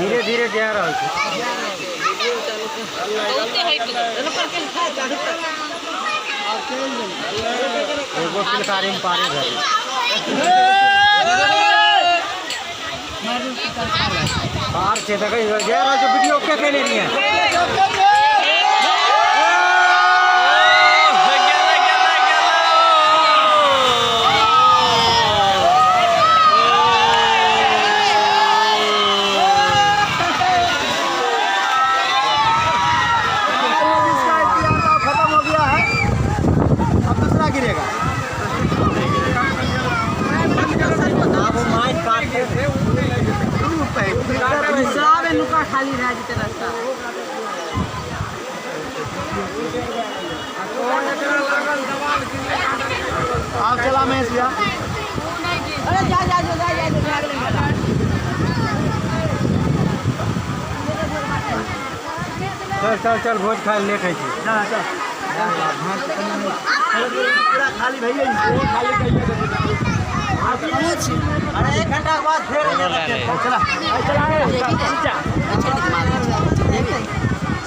धीरे धीरे जा रहल छै। एगो पिलकारी में पारे भए गेल। पार छै, देखै जा रहल छै। वीडियो के केने रहियै? गेलै गेलै गेलै। इसका इंतजार खत्म हो गया है, अब दूसरा गिरेगा। आब ओ माटि काटते। सब नुका खाली भए जेतै रास्ता। आप चला महेश भैया। अरे जा जा जो, जा जा जो, भए गेलै मेला। चल चल चल, भोज खाय लेट होइ छै। चल चल, पूरा खाली भैया, खाली। अरे, 1 घंटा के बाद फेर। चला चला।